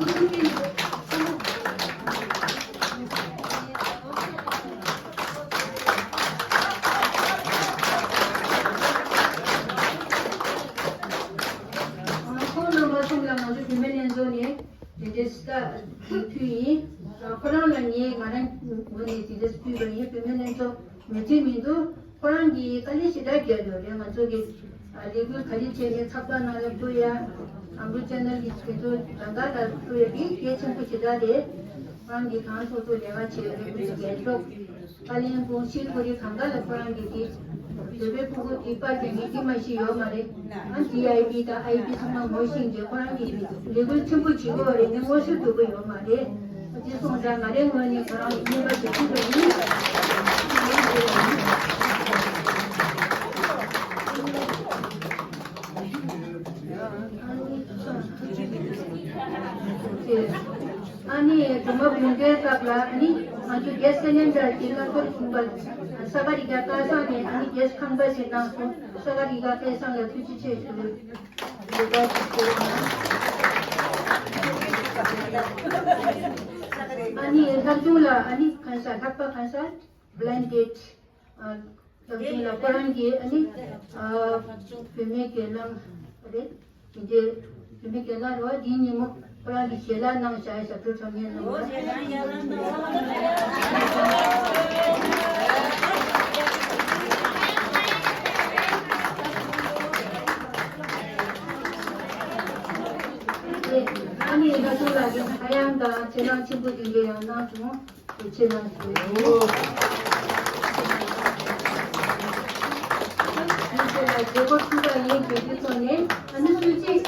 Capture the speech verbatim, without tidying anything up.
ཁོང་རྣམ་པ་གསུམ་ལ་ང་ཚོ་བུད་མེད་ལྷན་ཚོགས་ནས་དེ་འདྲའི་སྲི་ད་ཕུལ་ཡིན། ཁོ་རང་ལ་ངས་ང་རང་ངོས་ནས་དེ་འདྲ་ཕུལ་བ་ཡིན། བུད་མེད་ལྷན་ཚོགས་མི་ཚེ་མི་འདུག་ཁོ་རང་གིས་དཀའ་ལས་ཞེ་དྲག་བརྒྱབ་ཡོད་རེད། ང་ཚོ་གི་ལས་འགུལ་ག་རེ་བྱས་ནས་ཚགས་པར་ནང་ལ་ཕུལ་ཡ། ཨམ་བུ་ཅན་ནལ་གྱི་དེ་ཚོ་གྲངས་ཀ་ལ་ཕུལ་ཡ་དེ་གལ་ཆེན་པོ་ཞེ་དྲག་རེད། ཁོ་རང་གིས་གང་ཐུབ་ཐུབ་ལས་ཀ་བྱས་ཡོད་རེད། ལས་འགུལ་གྱི་འགན་སློག་དཀའ་ལས་ཁུར་ཤེས་ཁོ་རེ་གང་ག་ལ་ཁོ་རང་གིས་དེ་བོད་པའི་ཕྲུ་གུ་དེ་པར་རྒྱག་མཁན་དེ་མ་ཤེས་ཡོད་མ་རེད། ཨ་ཌི་ཨའི་པི་དང་ཨའི་པི་ཚང་མ་ངོ་ཤེས་རྗེས་ཁོ་རང་གིས་ལས་འགུལ་ཆེན་པོ་བྱེད་དགོས་རེད། ངས་ངོ་ཤེས་ཐུབ་ཀྱི་ཡོད་མ་རེད། དེ་སོང་ཙང་ང་རའི་ངོས་ནས་ཁོ་རང་ལ་སྨན་པ་ཞིག་ཐུག་པ་ཡིན། ཨ་ནི་སྒྲོལ་མ་དགོང་དྲོའི་སྐབས་ལ་ཨ་ནི་ང་ཚོ་གེ་སི་སི་ལེན་ཌར་གྱི་རླངས་འཁོར་བྱུང་བ། ས་ག་ཡི་གེ་སྐལ་བཟང་ནས་ཨ་ནི་གེ་སི་ཁང་པ་ཞིག་གནང་སོང་། ས་ག་ཡི་གེ་སྐལ་བཟང་ལ་ཐུགས་རྗེ་ཆེ་ཞུ། ལས་ཀ་ཞིག་བྱེད་ཡོང་ན། ཨ་ནི་ལྷག་ཆུང་ལ་ཨ་ནི་གང་ཤར་ལྷག་པ་གང་ཤར་བྷི་ལའིན་ཌི་ཌེ་ཊི། ལྷག་ཆུང་ལ་ཁོ་རང་གིས་ཨ་ནི་བུད་མེད་སྒེར་ལངས་རེད། དེ་འདྲའི་བུད་མེད་སྒེར་ལངས་རེད་བ། དེའི་ཉིན་མོ་ཁོ་རང་གིས་ཞལ་ལག་གནང་བཞག་ཞབས་བྲོ་འཁྲབ་མཁན་རྣམས་ལ། ཨ་ནི་ལྷག་ཆུང་ལགས་ཀྱིས་ཧ་ཡང་དང་ཁྱེད་རང་ཆེན་པོ་དེ་འདྲའི་ཡང་གནང་སོང་། ཁྱེད་རང་ཚོས་ཁྱེད་ཚོ་ལ་མཛད་སྒོ་ཚུགས་པ་ཡིན་ཞུ་རྒྱུ་ཐོག་ནས་ཨ་ནི་སུ་གཅིག